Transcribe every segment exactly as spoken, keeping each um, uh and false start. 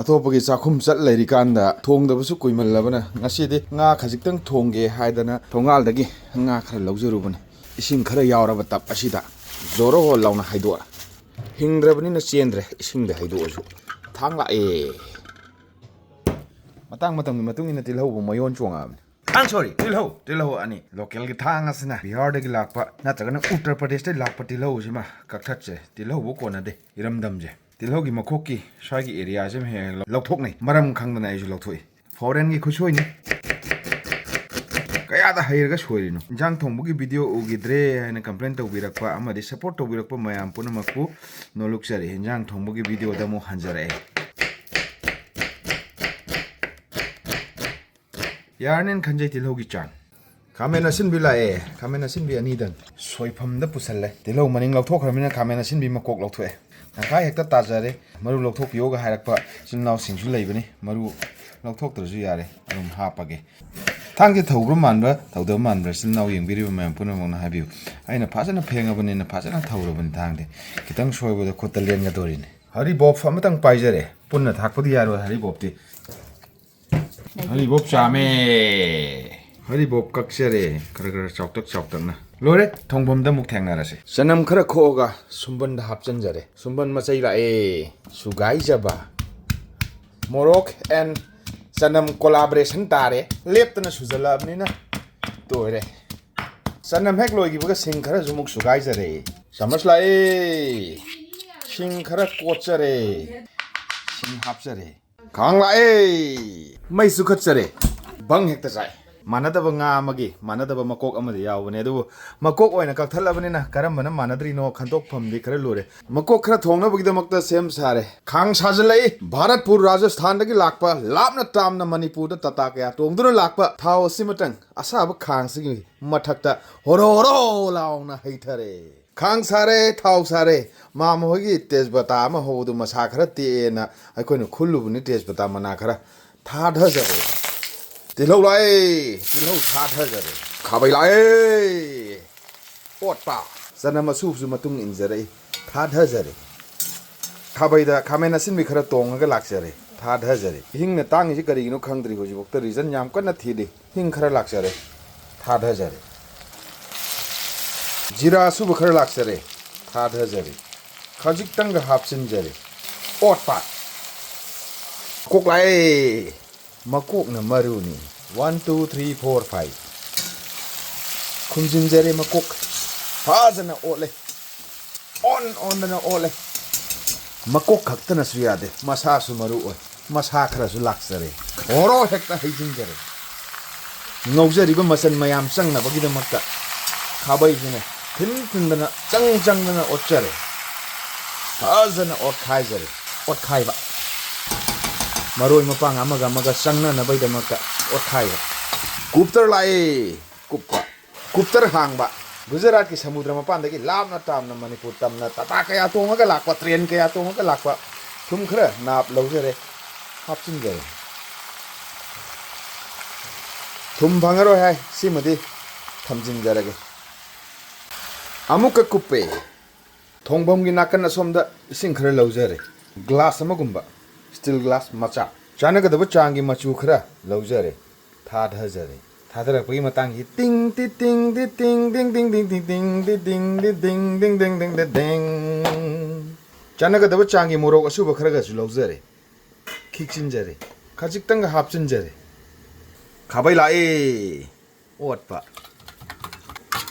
ꯑꯇꯣꯞꯄꯒꯤ ꯆꯥꯛꯈꯨꯝ ꯆꯠ ꯂꯩꯔꯤꯀꯥꯟꯗ ꯊꯣꯡꯗꯕꯁꯨ ꯀꯨꯏꯃꯜꯂꯕꯅ ꯉꯁꯤꯗꯤ ꯉꯥ ꯈꯖꯤꯛꯇꯪ ꯊꯣꯡꯒꯦ ꯍꯥꯏꯗꯅ ꯊꯣꯡꯒꯥꯜꯗꯒꯤ ꯉꯥ ꯈꯔ ꯂꯧꯖꯔꯨꯕꯅꯤ꯫ ꯏꯁꯤꯡ ꯈꯔ ꯌꯥꯎꯔꯕ ꯇꯞ ꯑꯁꯤꯗ ꯖꯣꯔꯣ ꯂꯥꯎꯅ ꯍꯩꯗꯣꯛꯑ꯫ ꯍꯤꯡꯗ꯭ꯔꯕꯅꯤꯅ ꯆꯦꯟꯗ꯭ꯔꯦ, ꯏꯁꯤꯡꯗ ꯍꯩꯗꯣꯛꯑꯁꯨ꯫ ꯊꯥꯡ ꯂꯥꯛꯑꯦ꯫ ꯃꯇꯥꯡ ꯃꯇꯝꯒꯤ ꯃꯇꯨꯡ ꯏꯟꯅ ꯇꯤꯜꯍꯧꯕꯨ ꯃꯌꯣꯟ ꯆꯣꯡꯉꯛꯑꯕꯅꯤ꯫ ꯑꯥ, ꯁꯣꯔꯤ, ꯇꯤꯜꯍꯧ, ꯇꯤꯜꯍꯧ ꯑꯅꯤ꯫ ꯂꯣꯀꯦꯜꯒꯤ ꯊꯥꯡ ꯑꯁꯤꯅ ꯕꯤꯍꯥꯔꯗꯒꯤ ꯂꯥꯛꯄ ꯅꯠꯇ꯭ꯔꯒꯅ ꯎꯠꯇꯔ ꯄ꯭ꯔꯗꯦꯁꯇꯒꯤ ꯂꯥꯛꯄ ꯇꯤꯜꯍꯧꯁꯤꯃ ꯀꯛꯊꯠꯁꯦ꯫ ꯇꯤꯜꯍꯧꯕꯨ ꯀꯣꯟꯅꯗꯦ, ꯏꯔꯝꯗꯝꯁꯦ꯫ ꯇꯤꯜꯍꯧꯒꯤ ꯃꯈꯣꯛꯀꯤ ꯁ꯭ꯋꯥꯏꯒꯤ ꯑꯦꯔꯤꯌꯥꯁꯤꯃ ꯍꯦꯛ ꯍꯦꯛ ꯂꯧꯊꯣꯛꯅꯩ꯫ ꯃꯔꯝ ꯈꯪꯗꯅ ꯑꯩꯁꯨ ꯂꯧꯊꯣꯛꯏ꯫ ꯐꯣꯔꯦꯟꯒꯤ ꯈꯨꯠꯁꯣꯏꯅꯤ꯫ ꯀꯌꯥꯗ ꯍꯩꯔꯒ ꯁꯣꯏꯔꯤꯅꯣ? ꯏꯟꯖꯥꯡ ꯊꯣꯡꯕꯒꯤ ꯚꯤꯗꯤꯑꯣ ꯎꯈꯤꯗ꯭ꯔꯦ ꯍꯥꯏꯅ ꯀꯝꯄ꯭ꯂꯦꯟ ꯇꯧꯕꯤꯔꯛꯄ ꯑꯃꯗꯤ ꯁꯄꯣꯔꯠ ꯇꯧꯕꯤꯔꯛꯄ ꯃꯌꯥꯝ ꯄꯨꯝꯅꯃꯛꯄꯨ ꯅꯣꯂꯨꯛꯆꯔꯤ꯫ ꯏꯟꯖꯥꯡ ꯊꯣꯡꯕꯒꯤ ꯚꯤꯗꯤꯑꯣꯗ ꯑꯃꯨꯛ ꯍꯟꯖꯔꯛꯑꯦ꯫ ꯌꯥꯔꯅꯦꯅ ꯈꯟꯖꯩ ꯇꯤꯜꯍꯧꯒꯤ ꯆꯥꯡ꯫ ꯈꯥꯃꯦꯟ ꯑꯁꯤꯟꯕꯤ ꯂꯥꯛꯑꯦ꯫ ꯈꯥꯃꯦꯟ ꯑꯁꯤꯟꯕꯤ ꯑꯅꯤꯗꯪ ꯁꯣꯏꯐꯝꯗ ꯄꯨꯁꯜꯂꯦ꯫ ꯇꯤꯜꯍꯧ ꯃꯅꯤꯡ ꯂꯧꯊꯣꯛꯈ꯭ꯔꯕꯅꯤꯅ ꯈꯥꯃꯦꯟ ꯑꯁꯤꯟꯕꯤ ꯃꯀꯣꯛ ꯂꯧꯊꯣꯛꯑꯦ꯫ ꯇꯪꯈꯥꯏ ꯍꯦꯛꯇ ꯇꯥꯖꯔꯦ꯫ ꯃꯔꯨ ꯂꯧꯊꯣꯛꯄꯤꯌꯣꯒ ꯍꯥꯏꯔꯛꯄ ꯏꯆꯤꯜ ꯏꯅꯥꯎꯁꯤꯡꯁꯨ ꯂꯩꯕꯅꯤ꯫ ꯃꯔꯨ ꯂꯧꯊꯣꯛꯇ꯭ꯔꯁꯨ ꯌꯥꯔꯦ, ꯑꯗꯨꯝ ꯍꯥꯞꯄꯒꯦ꯫ ꯊꯥꯡꯁꯦ ꯊꯧꯕ꯭ꯔꯥ ꯃꯥꯟꯕ꯭ꯔꯥ ꯊꯧꯗꯕ ꯃꯥꯟꯕ꯭ꯔꯥ ꯏꯆꯤꯜ ꯏꯅꯥꯎ ꯌꯦꯡꯕꯤꯔꯤꯕ ꯃꯌꯥꯝ ꯄꯨꯝꯅꯃꯛꯅ ꯍꯥꯏꯕꯤꯌꯨ꯫ ꯑꯩꯅ ꯐꯖꯅ ꯐꯦꯡꯉꯕꯅꯤꯅ ꯐꯖꯅ ꯊꯧꯔꯕꯅꯤ ꯊꯥꯡꯗꯤ꯫ ꯈꯤꯇꯪ ꯁꯣꯏꯕꯗ ꯈꯨꯠꯇ ꯂꯦꯟꯒꯗꯧꯔꯤꯅꯤ꯫ ꯍꯔꯤꯕꯣꯞ ꯑꯃꯇꯪ ꯄꯥꯏꯖꯔꯦ꯫ ꯄꯨꯟꯅ ꯊꯥꯛꯄꯗꯤ ꯌꯥꯔꯣꯏ ꯍꯔꯤꯕꯣꯞꯇꯤ꯫ ꯍꯔꯤꯕꯣꯞ ꯆꯥꯝꯃꯦ꯫ ꯍꯔꯤꯕꯣꯞ ꯀꯛꯆꯔꯦ꯫ ꯈꯔ ꯈꯔ ꯆꯥꯎꯇꯛ ꯆꯥꯎꯇꯛꯅ꯫ ꯂꯣꯏꯔꯦ꯫ ꯊꯣꯡꯐꯝꯗ ꯑꯃꯨꯛ ꯊꯦꯡꯅꯔꯁꯦ꯫ ꯆꯅꯝ ꯈꯔ ꯈꯣꯛꯑꯒ ꯁꯨꯝꯕꯟꯗ ꯍꯥꯞꯆꯤꯟꯖꯔꯦ꯫ ꯁꯨꯝꯕꯟ ꯃꯆꯩ ꯂꯥꯛꯑꯦ꯫ ꯁꯨꯒꯥꯏꯖꯕ꯫ ꯃꯣꯔꯣꯛ and ꯆꯅꯝ collaboration ꯇꯥꯔꯦ꯫ ꯂꯦꯞꯇꯅ ꯁꯨꯖꯜꯂꯛꯑꯕꯅꯤꯅ ꯇꯣꯏꯔꯦ꯫ ꯆꯅꯝ ꯍꯦꯛ ꯂꯣꯏꯈꯤꯕꯒ ꯁꯤꯡ ꯈꯔꯁꯨ ꯑꯃꯨꯛ ꯁꯨꯒꯥꯏꯖꯔꯦ꯫ ꯆꯥꯃꯁ ꯂꯥꯛꯑꯦ꯫ ꯁꯤꯡ ꯈꯔ ꯀꯣꯠꯆꯔꯦ꯫ ꯁꯤꯡ ꯍꯥꯞꯆꯔꯦ꯫ ꯈꯥꯡ ꯂꯥꯛꯑꯦ꯫ ꯃꯩ ꯆꯨꯈꯠꯆꯔꯦ꯫ ꯕꯪ ꯍꯦꯛꯇ ꯆꯥꯏ꯫ ꯃꯥꯟꯅꯗꯕ ꯉꯥ ꯑꯃꯒꯤ ꯃꯥꯟꯅꯗꯕ ꯃꯀꯣꯛ ꯑꯃꯗꯤ ꯌꯥꯎꯕꯅꯦ, ꯑꯗꯨꯕꯨ ꯃꯀꯣꯛ ꯑꯣꯏꯅ ꯀꯛꯊꯠꯂꯕꯅꯤꯅ ꯀꯔꯝꯕꯅ ꯃꯥꯟꯅꯗ꯭ꯔꯤꯅꯣ ꯈꯟꯗꯣꯛꯐꯝꯗꯤ ꯈꯔ ꯂꯨꯔꯦ꯫ ꯃꯀꯣꯛ ꯈꯔ ꯊꯣꯡꯅꯕꯒꯤꯗꯃꯛꯇ ꯁꯦꯝ ꯁꯥꯔꯦ꯫ ꯈꯥꯡ ꯁꯥꯖꯤꯜꯂꯛꯏ꯫ ꯚꯥꯔꯠꯄꯨꯔ ꯔꯥꯖꯁꯊꯥꯟꯗꯒꯤ ꯂꯥꯛꯄ, ꯂꯥꯞꯅ ꯇꯥꯝꯅ ꯃꯅꯤꯄꯨꯔꯗ ꯇꯥꯇꯥ ꯀꯌꯥ ꯇꯣꯡꯗꯨꯅ ꯂꯥꯛꯄ ꯊꯥꯎ ꯑꯁꯤꯃꯇꯪ ꯑꯁꯥꯕ ꯈꯥꯡꯁꯤꯒꯤ ꯃꯊꯛꯇ ꯍꯣꯔꯣ ꯍꯣꯔꯣ ꯂꯥꯎꯅ ꯍꯩꯊꯔꯦ꯫ ꯈꯥꯡ ꯁꯥꯔꯦ, ꯊꯥꯎ ꯁꯥꯔꯦ꯫ ꯃꯥꯃ ꯍꯣꯏꯒꯤ ꯇꯦꯖꯄꯇꯥ ꯑꯃ ꯍꯧꯕꯗꯨ ꯃꯁꯥ ꯈꯔ ꯇꯦꯛꯑꯦꯅ ꯑꯩꯈꯣꯏꯅ ꯈꯨꯜꯂꯨꯕꯅꯤ, ꯇꯦꯖꯄꯇꯥ ꯃꯅꯥ ꯈꯔ ꯊꯥꯗꯖꯔꯦ꯫ ꯇꯤꯜꯍꯧ ꯂꯥꯛꯑꯦ, ꯇꯤꯜꯍꯧ ꯊꯥꯗꯖꯔꯦ꯫ ꯈꯥꯕꯩ ꯂꯥꯛꯑꯦ꯫ ꯑꯣꯠꯄ꯫ ꯆꯅꯝ ꯑꯁꯨꯕꯁꯨ ꯃꯇꯨꯡ ꯏꯟꯖꯔꯛꯏ꯫ ꯊꯥꯗꯖꯔꯦ꯫ ꯈꯥꯕꯩꯗ ꯈꯥꯃꯦꯟ ꯑꯁꯤꯟꯕꯤ ꯈꯔ ꯇꯣꯡꯉꯒ ꯂꯥꯛꯆꯔꯦ, ꯊꯥꯗꯖꯔꯦ꯫ ꯍꯤꯡꯅ ꯇꯥꯡꯉꯤꯁꯤ ꯀꯔꯤꯒꯤꯅꯣ ꯈꯪꯗ꯭ꯔꯤ, ꯍꯧꯖꯤꯛꯐꯥꯎꯗ reason ꯌꯥꯝ ꯀꯟꯅ ꯊꯤꯗꯦ꯫ ꯍꯤꯡ ꯈꯔ ꯂꯥꯛꯆꯔꯦ, ꯊꯥꯗꯖꯔꯦ꯫ ꯖꯤꯔꯥ ꯑꯁꯨꯕ ꯈꯔ ꯂꯥꯛꯆꯔꯦ, ꯊꯥꯗꯖꯔꯦ꯫ ꯈꯖꯤꯛꯇꯪꯒ ꯍꯥꯞꯆꯤꯟꯖꯔꯦ꯫ ꯑꯣꯠꯄ꯫ ꯀꯣꯛ ꯂꯥꯛꯑꯦ꯫ ꯃꯀꯣꯛꯅ ꯃꯔꯨꯅꯤ꯫ One, two, three, four, five꯫ ꯈꯨꯝꯖꯤꯟꯖꯔꯦ ꯃꯀꯣꯛ꯫ ꯐꯖꯅ ꯑꯣꯠꯂꯦ꯫ ꯑꯣꯟ ꯑꯣꯟꯗꯅ ꯑꯣꯠꯂꯦ꯫ ꯃꯀꯣꯛ ꯈꯛꯇꯅꯁꯨ ꯌꯥꯗꯦ, ꯃꯁꯥꯁꯨ ꯃꯔꯨ ꯑꯣꯏ꯫ ꯃꯁꯥ ꯈꯔꯁꯨ ꯂꯥꯛꯆꯔꯦ꯫ ꯍꯣꯔꯣ ꯍꯦꯛꯇ ꯍꯩꯖꯤꯟꯖꯔꯦ꯫ ꯉꯧꯖꯔꯤꯕ ꯃꯆꯜ ꯃꯌꯥꯝ ꯆꯪꯅꯕꯒꯤꯗꯃꯛꯇ ꯈꯥꯕꯩꯁꯤꯅ ꯊꯤꯟ ꯊꯤꯟꯗꯅ, ꯆꯪ ꯆꯪꯗꯅ ꯑꯣꯠꯆꯔꯦ꯫ ꯐꯖꯅ ꯑꯣꯠꯈꯥꯏꯖꯔꯦ꯫ ꯑꯣꯠꯈꯥꯏꯕ꯫ ꯃꯔꯣꯏ ꯃꯄꯥꯡ ꯑꯃꯒ ꯑꯃꯒ ꯆꯪꯅꯅꯕꯒꯤꯗꯃꯛꯇ ꯑꯣꯠꯈꯥꯏꯕ꯫ ꯀꯨꯞꯇꯔ ꯂꯥꯛꯑꯦ꯫ ꯀꯨꯞꯄ꯫ ꯀꯨꯞꯇꯔ ꯍꯥꯡꯕ꯫ ꯒꯨꯖꯔꯥꯠꯀꯤ ꯁꯃꯨꯗ꯭ꯔ ꯃꯄꯥꯟꯗꯒꯤ ꯂꯥꯞꯅ ꯇꯥꯝꯅ ꯃꯅꯤꯄꯨꯔ ꯇꯝꯅ ꯇꯥꯇꯥ ꯀꯌꯥ ꯇꯣꯡꯉꯒ ꯂꯥꯛꯄ, ꯇ꯭ꯔꯦꯟ ꯀꯌꯥ ꯇꯣꯡꯉꯒ ꯂꯥꯛꯄ꯫ ꯊꯨꯝ ꯈꯔ ꯅꯥꯞ ꯂꯧꯖꯔꯦ, ꯍꯥꯞꯆꯤꯟꯖꯔꯦ꯫ ꯊꯨꯝ ꯐꯪꯉꯔꯣꯏ ꯍꯥꯏ, ꯁꯤꯃꯗꯤ ꯊꯝꯖꯤꯟꯖꯔꯒꯦ꯫ ꯑꯃꯨꯛꯀ ꯀꯨꯞꯄꯦ꯫ ꯊꯣꯡꯐꯝꯒꯤ ꯅꯥꯀꯟ ꯑꯁꯣꯝꯗ ꯏꯁꯤꯡ ꯈꯔ ꯂꯧꯖꯔꯦ, ꯒ꯭ꯂꯥꯁ ꯑꯃꯒꯨꯝꯕ, ꯁ꯭ꯇꯤꯜ ꯒ꯭ꯂꯥꯁ ꯃꯆꯥ꯫ ꯆꯥꯟꯅꯒꯗꯕ ꯆꯥꯡꯒꯤ ꯃꯆꯨ ꯈꯔ ꯂꯧꯖꯔꯦ, ꯊꯥꯗꯖꯔꯦ꯫ ꯊꯥꯗꯔꯛꯄꯒꯤ ꯃꯇꯥꯡꯁꯤ ꯇꯤꯡ ꯇꯤ ꯇꯤꯡ ꯇꯤ ꯇꯤꯡ ꯇꯤꯡ ꯇꯤꯡ ꯇꯤꯡ ꯇꯤꯡ ꯇꯤꯡ ꯇꯤ ꯇꯤꯡ ꯇꯤꯡ ꯇꯤꯡ ꯇꯤꯡ ꯇꯤꯡ ꯇꯤꯡ꯫ ꯆꯥꯟꯅꯒꯗꯕ ꯆꯥꯡꯒꯤ ꯃꯣꯔꯣꯛ ꯑꯁꯨꯕ ꯈꯔꯒꯁꯨ ꯂꯧꯖꯔꯦ, ꯈꯤꯛꯆꯤꯟꯖꯔꯦ, ꯈꯖꯤꯛꯇꯪꯒ ꯍꯥꯞꯆꯤꯟꯖꯔꯦ꯫ ꯈꯥꯕꯩ ꯂꯥꯛꯑꯦ꯫ ꯑꯣꯠꯄ꯫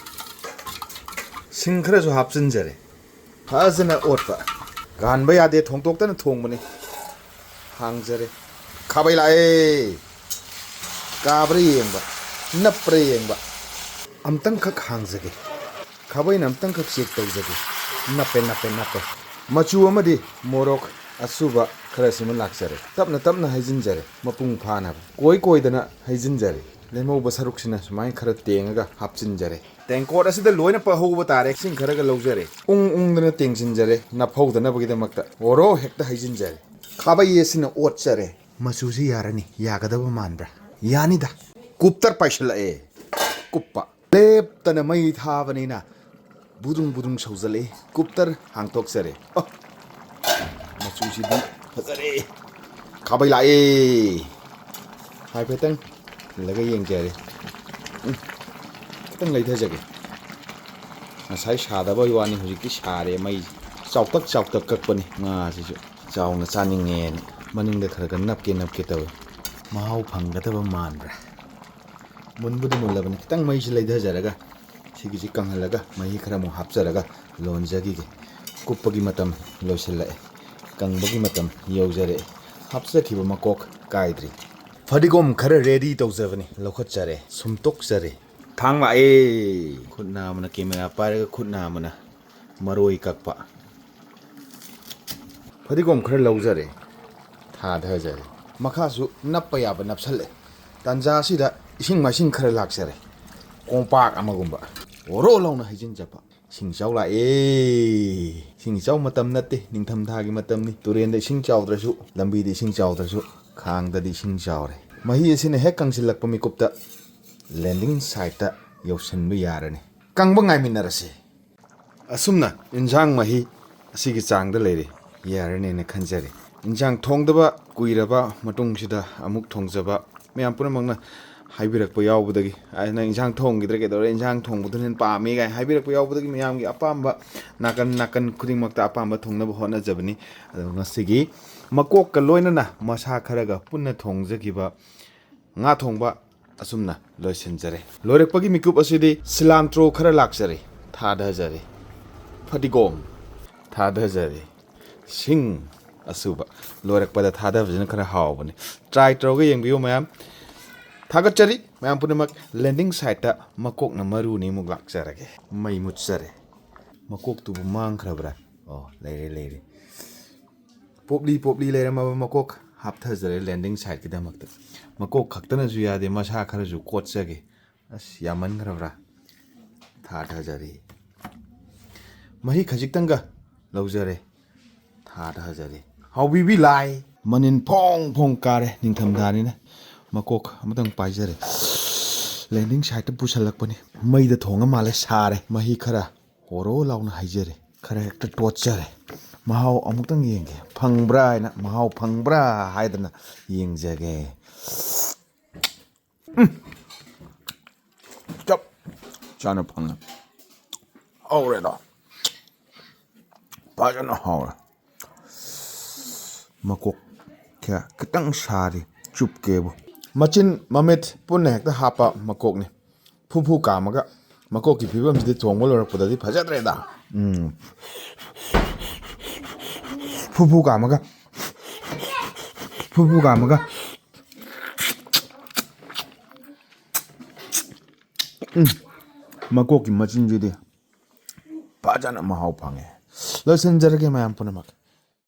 ꯁꯤꯡ ꯈꯔꯁꯨ ꯍꯥꯞꯆꯤꯟꯖꯔꯦ꯫ ꯐꯖꯅ ꯑꯣꯠꯄ꯫ ꯀꯥꯟꯕ ꯌꯥꯗꯦ, ꯊꯣꯡꯇꯣꯛꯇꯅ ꯊꯣꯡꯕꯅꯤ꯫ ꯍꯥꯡꯖꯔꯦ꯫ ꯈꯥꯕꯩ ꯂꯥꯛꯑꯦ꯫ ꯀꯥꯕ꯭ꯔꯥ ꯌꯦꯡꯕ, ꯅꯞꯄ꯭ꯔꯥ ꯌꯦꯡꯕ꯫ ꯑꯝꯇꯪꯈꯛ ꯍꯥꯡꯖꯒꯦ꯫ ꯈꯥꯕꯩꯅ ꯑꯝꯇꯪꯈꯛ ꯆꯦꯛ ꯇꯧꯖꯒꯦ꯫ ꯅꯞꯄꯦ, ꯅꯞꯄꯦ, ꯅꯞꯄꯦ꯫ ꯃꯆꯨ ꯑꯃꯗꯤ ꯃꯣꯔꯣꯛ ꯑꯁꯨꯕ ꯈꯔꯁꯤꯃ ꯂꯥꯛꯆꯔꯦ꯫ ꯇꯞꯅ ꯇꯞꯅ ꯍꯩꯖꯤꯟꯖꯔꯦ, ꯃꯄꯨꯡ ꯐꯥꯅꯕ꯫ ꯀꯣꯏ ꯀꯣꯏꯗꯅ ꯍꯩꯖꯤꯟꯖꯔꯦ꯫ ꯂꯦꯝꯍꯧꯕ ꯁꯔꯨꯛꯁꯤꯅ ꯁꯨꯃꯥꯏꯅ ꯈꯔ ꯇꯦꯡꯉꯒ ꯍꯥꯞꯆꯤꯟꯖꯔꯦ꯫ ꯇꯦꯡꯀꯣꯠ ꯑꯁꯤꯗ ꯂꯣꯏꯅ ꯄꯛꯍꯧꯕ ꯇꯥꯔꯦ꯫ ꯏꯁꯤꯡ ꯈꯔꯒ ꯂꯧꯖꯔꯦ꯫ ꯎꯪ ꯎꯪꯗꯅ ꯇꯦꯡꯁꯤꯟꯖꯔꯦ꯫ ꯅꯞꯍꯧꯗꯅꯕꯒꯤꯗꯃꯛꯇ ꯑꯣꯔꯣ ꯍꯦꯛꯇ ꯍꯩꯖꯤꯟꯖꯔꯦ꯫ ꯈꯥꯕꯩ ꯑꯁꯤꯅ ꯑꯣꯠꯆꯔꯦ꯫ ꯃꯆꯨꯁꯤ ꯌꯥꯔꯅꯤ꯫ ꯌꯥꯒꯗꯕ ꯃꯥꯟꯕ꯭ꯔꯥ? ꯌꯥꯅꯤꯗ꯫ ꯀꯨꯞꯇꯔ ꯄꯥꯏꯁꯤꯜꯂꯛꯑꯦ꯫ ꯀꯨꯞꯄ꯫ ꯂꯦꯞꯇꯅ ꯃꯩ ꯊꯥꯕꯅꯤꯅ ꯕꯨꯗꯨꯡ ꯕꯨꯗꯨꯡ ꯁꯧꯖꯜꯂꯛꯏ꯫ ꯀꯨꯞꯇꯔ ꯍꯥꯡꯇꯣꯛꯆꯔꯦ꯫ ꯑꯣ! ꯆꯨꯁꯤꯗꯤ ꯐꯖꯔꯦ꯫ ꯈꯥꯕꯩ ꯂꯥꯛꯑꯦ꯫ ꯍꯥꯏꯐꯦꯠꯇꯪ ꯏꯜꯂꯒ ꯌꯦꯡꯖꯔꯦ꯫ ꯎꯝ, ꯈꯤꯇꯪ ꯂꯩꯊꯖꯒꯦ꯫ ꯉꯁꯥꯏ ꯁꯥꯗꯕꯩ ꯋꯥꯅꯤ, ꯍꯧꯖꯤꯛꯇꯤ ꯁꯥꯔꯦ ꯃꯩꯁꯦ꯫ ꯆꯥꯎꯇꯛ ꯆꯥꯎꯇꯛ ꯀꯛꯄꯅꯤ ꯉꯥꯁꯤꯁꯨ꯫ ꯆꯥꯎꯅ ꯆꯥꯅꯤꯡꯉꯦꯅ ꯃꯅꯤꯡꯗ ꯈꯔ ꯈꯔ ꯅꯞꯀꯦ ꯅꯞꯀꯦ ꯇꯧꯏ꯫ ꯃꯍꯥꯎ ꯐꯪꯒꯗꯕ ꯃꯥꯟꯕ꯭ꯔꯥ? ꯃꯨꯟꯕꯨꯗꯤ ꯃꯨꯜꯂꯕꯅꯤ꯫ ꯈꯤꯇꯪ ꯃꯩꯁꯤ ꯂꯩꯊꯖꯔꯒ ꯁꯤꯒꯤꯁꯤ ꯀꯪꯍꯜꯂꯒ ꯃꯍꯤ ꯈꯔ ꯑꯃꯨꯛ ꯍꯥꯞꯆꯔꯒ ꯂꯣꯟꯖꯈꯤꯒꯦ꯫ ꯀꯨꯞꯄꯒꯤ ꯃꯇꯝ ꯂꯣꯏꯁꯤꯜꯂꯛꯑꯦ꯫ ꯀꯪꯕꯒꯤ ꯃꯇꯝ ꯌꯧꯖꯔꯛꯑꯦ꯫ ꯍꯥꯞꯆꯈꯤꯕ ꯃꯀꯣꯛ ꯀꯥꯏꯗ꯭ꯔꯤ꯫ ꯐꯗꯤꯒꯣꯝ ꯈꯔ ꯔꯦꯗꯤ ꯇꯧꯖꯕꯅꯤ꯫ ꯂꯧꯈꯠꯆꯔꯦ꯫ ꯁꯨꯝꯇꯣꯛꯆꯔꯦ꯫ ꯊꯥꯡ ꯂꯥꯛꯑꯦ꯫ ꯈꯨꯠ ꯅꯥꯝꯃꯅ ꯀꯦꯃꯦꯔꯥ ꯄꯥꯏꯔꯒ ꯈꯨꯠ ꯅꯥꯝꯃꯅ ꯃꯔꯣꯏ ꯀꯛꯄ꯫ ꯐꯗꯤꯒꯣꯝ ꯈꯔ ꯂꯧꯖꯔꯦ꯫ ꯊꯥꯗꯖꯔꯦ꯫ ꯃꯈꯥꯁꯨ ꯅꯞꯄ ꯌꯥꯕ ꯅꯞꯁꯜꯂꯦ꯫ ꯇꯥꯟꯖꯥ ꯑꯁꯤꯗ ꯏꯁꯤꯡ ꯃꯥꯏꯁꯤꯡ ꯈꯔ ꯂꯥꯛꯆꯔꯦ꯫ ꯀꯣꯝꯄꯥꯛ ꯑꯃꯒꯨꯝꯕ ꯑꯣꯔꯣ ꯂꯥꯎꯅ ꯍꯩꯖꯤꯟꯖꯕ꯫ ꯏꯁꯤꯡ ꯏꯆꯥꯎ ꯂꯥꯛꯑꯦ꯫ ꯏꯁꯤꯡ ꯏꯆꯥꯎ ꯃꯇꯝ ꯅꯠꯇꯦ, ꯅꯤꯡꯊꯝꯊꯥꯒꯤ ꯃꯇꯝꯅꯤ꯫ ꯇꯨꯔꯦꯟꯗ ꯏꯁꯤꯡ ꯆꯥꯎꯗ꯭ꯔꯁꯨ, ꯂꯝꯕꯤꯗ ꯏꯁꯤꯡ ꯆꯥꯎꯗ꯭ꯔꯁꯨ, ꯈꯥꯡꯗꯗꯤ ꯏꯁꯤꯡ ꯆꯥꯎꯔꯦ꯫ ꯃꯍꯤ ꯑꯁꯤꯅ ꯍꯦꯛ ꯀꯪꯁꯤꯜꯂꯛꯄ ꯃꯤꯀꯨꯞꯇ ꯂꯦꯟꯗꯤꯡ ꯁꯥꯏꯠꯇ ꯌꯧꯁꯤꯟꯕ ꯌꯥꯔꯅꯤ꯫ ꯀꯪꯕ ꯉꯥꯏꯃꯤꯟꯅꯔꯁꯤ꯫ ꯑꯁꯨꯝꯅ ꯏꯟꯁꯥꯡ ꯃꯍꯤ ꯑꯁꯤꯒꯤ ꯆꯥꯡꯗ ꯂꯩꯔꯦ, ꯌꯥꯔꯅꯦꯅ ꯈꯟꯖꯔꯦ꯫ ꯏꯟꯁꯥꯡ ꯊꯣꯡꯗꯕ ꯀꯨꯏꯔꯕ ꯃꯇꯨꯡꯁꯤꯗ ꯑꯃꯨꯛ ꯊꯣꯡꯖꯕ꯫ ꯃꯌꯥꯝ ꯄꯨꯝꯅꯃꯛꯅ ꯍꯥꯏꯕꯤꯔꯛꯄ ꯌꯥꯎꯕꯗꯒꯤ, "ꯑꯩ ꯅꯪ ꯏꯟꯁꯥꯡ ꯊꯣꯡꯈꯤꯗ꯭ꯔꯦ, ꯀꯩꯗꯧꯔꯦ, ꯏꯟꯁꯥꯡ ꯊꯣꯡꯕꯗꯨꯅ ꯍꯦꯟꯅ ꯄꯥꯝꯃꯤ" ꯀꯥꯏꯅ ꯍꯥꯏꯕꯤꯔꯛꯄ ꯌꯥꯎꯕꯗꯒꯤ ꯃꯌꯥꯝꯒꯤ ꯑꯄꯥꯝꯕ ꯅꯥꯀꯟ ꯅꯥꯀꯟ ꯈꯨꯗꯤꯡꯃꯛꯇ ꯑꯄꯥꯝꯕ ꯊꯣꯡꯅꯕ ꯍꯣꯠꯅꯖꯕꯅꯤ꯫ ꯑꯗꯣ ꯉꯁꯤꯒꯤ ꯃꯀꯣꯛꯀ ꯂꯣꯏꯅꯅ ꯃꯁꯥ ꯈꯔꯒ ꯄꯨꯟꯅ ꯊꯣꯡꯖꯈꯤꯕ ꯉꯥ ꯊꯣꯡꯕ ꯑꯁꯨꯝꯅ ꯂꯣꯏꯁꯤꯟꯖꯔꯦ꯫ ꯂꯣꯏꯔꯛꯄꯒꯤ ꯃꯤꯀꯨꯞ ꯑꯁꯤꯗꯤ cilantro ꯈꯔ ꯂꯥꯛꯆꯔꯦ, ꯊꯥꯗꯖꯔꯦ꯫ ꯐꯗꯤꯒꯣꯝ ꯊꯥꯗꯖꯔꯦ꯫ ꯁꯤꯡ ꯑꯁꯨꯕ ꯂꯣꯏꯔꯛꯄꯗ ꯊꯥꯗꯕꯁꯤꯅ ꯈꯔ ꯍꯥꯎꯕꯅꯤ꯫ Try ꯇꯧꯔꯒ ꯌꯦꯡꯕꯤꯌꯨ ꯃꯌꯥꯝ꯫ ꯊꯥꯒꯠꯆꯔꯤ ꯃꯌꯥꯝ ꯄꯨꯝꯅꯃꯛ꯫ ꯂꯦꯟꯗꯤꯡ ꯁꯥꯏꯠꯇ ꯃꯀꯣꯛꯅ ꯃꯔꯨꯅꯤ ꯑꯃꯨꯛ ꯂꯥꯛꯆꯔꯒꯦ꯫ ꯃꯩ ꯃꯨꯠꯆꯔꯦ꯫ ꯃꯀꯣꯛꯇꯨꯕꯨ ꯃꯥꯡꯈ꯭ꯔꯕ꯭ꯔꯥ? ꯑꯣ, ꯂꯩꯔꯦ, ꯂꯩꯔꯦ꯫ ꯄꯣꯞꯂꯤ ꯄꯣꯞꯂꯤ ꯂꯩꯔꯝꯃꯕ ꯃꯀꯣꯛ ꯍꯥꯞꯊꯖꯔꯦ ꯂꯦꯟꯗꯤꯡ ꯁꯥꯏꯠꯀꯤꯗꯃꯛꯇ꯫ ꯃꯀꯣꯛ ꯈꯛꯇꯅꯁꯨ ꯌꯥꯗꯦ, ꯃꯁꯥ ꯈꯔꯁꯨ ꯀꯣꯠꯆꯒꯦ꯫ ꯑꯁ, ꯌꯥꯝꯃꯟꯈ꯭ꯔꯕ꯭ꯔꯥ? ꯊꯥꯗꯖꯔꯦ꯫ ꯃꯍꯤ ꯈꯖꯤꯛꯇꯪꯒ ꯂꯧꯖꯔꯦ꯫ ꯊꯥꯗꯖꯔꯦ꯫ ꯍꯥꯎꯕꯤꯕꯤ ꯂꯥꯏ꯫ ꯃꯅꯤꯟ ꯐꯣꯡ ꯐꯣꯡ ꯀꯥꯔꯦ, ꯅꯤꯡꯊꯝꯊꯥꯅꯤꯅ꯫ ꯃꯀꯣꯛ ꯑꯃꯇꯪ ꯄꯥꯏꯖꯔꯦ꯫ ꯂꯦꯟꯗꯤꯡ ꯁꯥꯏꯠꯇ ꯄꯨꯁꯜꯂꯛꯄꯅꯤ꯫ ꯃꯩꯗ ꯊꯣꯡꯉ ꯃꯥꯜꯂꯦ, ꯁꯥꯔꯦ꯫ ꯃꯍꯤ ꯈꯔ ꯑꯣꯔꯣ ꯂꯥꯎꯅ ꯍꯩꯖꯔꯦ꯫ ꯈꯔ ꯍꯦꯛꯇ ꯇꯣꯠꯆꯔꯦ꯫ ꯃꯍꯥꯎ ꯑꯃꯨꯛꯇꯪ ꯌꯦꯡꯒꯦ꯫ ꯐꯪꯕ꯭ꯔꯥ ꯍꯥꯏꯅ, ꯃꯍꯥꯎ ꯐꯪꯕ꯭ꯔꯥ ꯍꯥꯏꯗꯅ ꯌꯦꯡꯖꯒꯦ꯫ ꯎꯝ꯫ ꯆꯞ ꯆꯥꯅ ꯐꯪꯉꯦ꯫ ꯍꯧꯔꯦꯗꯣ꯫ ꯐꯖꯅ ꯍꯧꯔꯦ꯫ ꯃꯀꯣꯛ ꯈꯔ ꯈꯤꯇꯪ ꯁꯥꯔꯤ, ꯆꯨꯞꯀꯦꯕꯨ꯫ ꯃꯆꯤꯟ ꯃꯃꯤꯠ ꯄꯨꯟꯅ ꯍꯦꯛꯇ ꯍꯥꯞꯄ ꯃꯀꯣꯛꯅꯤ꯫ ꯐꯨ ꯐꯨ ꯀꯥꯝꯃꯒ ꯃꯀꯣꯛꯀꯤ ꯐꯤꯕꯝꯁꯤꯗꯤ ꯊꯣꯡꯕ ꯂꯣꯏꯔꯛꯄꯗꯗꯤ ꯐꯖꯗ꯭ꯔꯦꯗ꯫ ꯎꯝ꯫ ꯐꯨ ꯐꯨ ꯀꯥꯝꯃꯒ, ꯐꯨ ꯐꯨ ꯀꯥꯝꯃꯒ꯫ ꯎꯝ꯫ ꯃꯀꯣꯛꯀꯤ ꯃꯆꯤꯟꯁꯤꯗꯤ ꯐꯖꯅ ꯃꯍꯥꯎ ꯐꯪꯉꯦ꯫ ꯂꯣꯏꯁꯤꯟꯖꯔꯒꯦ ꯃꯌꯥꯝ ꯄꯨꯝꯅꯃꯛ꯫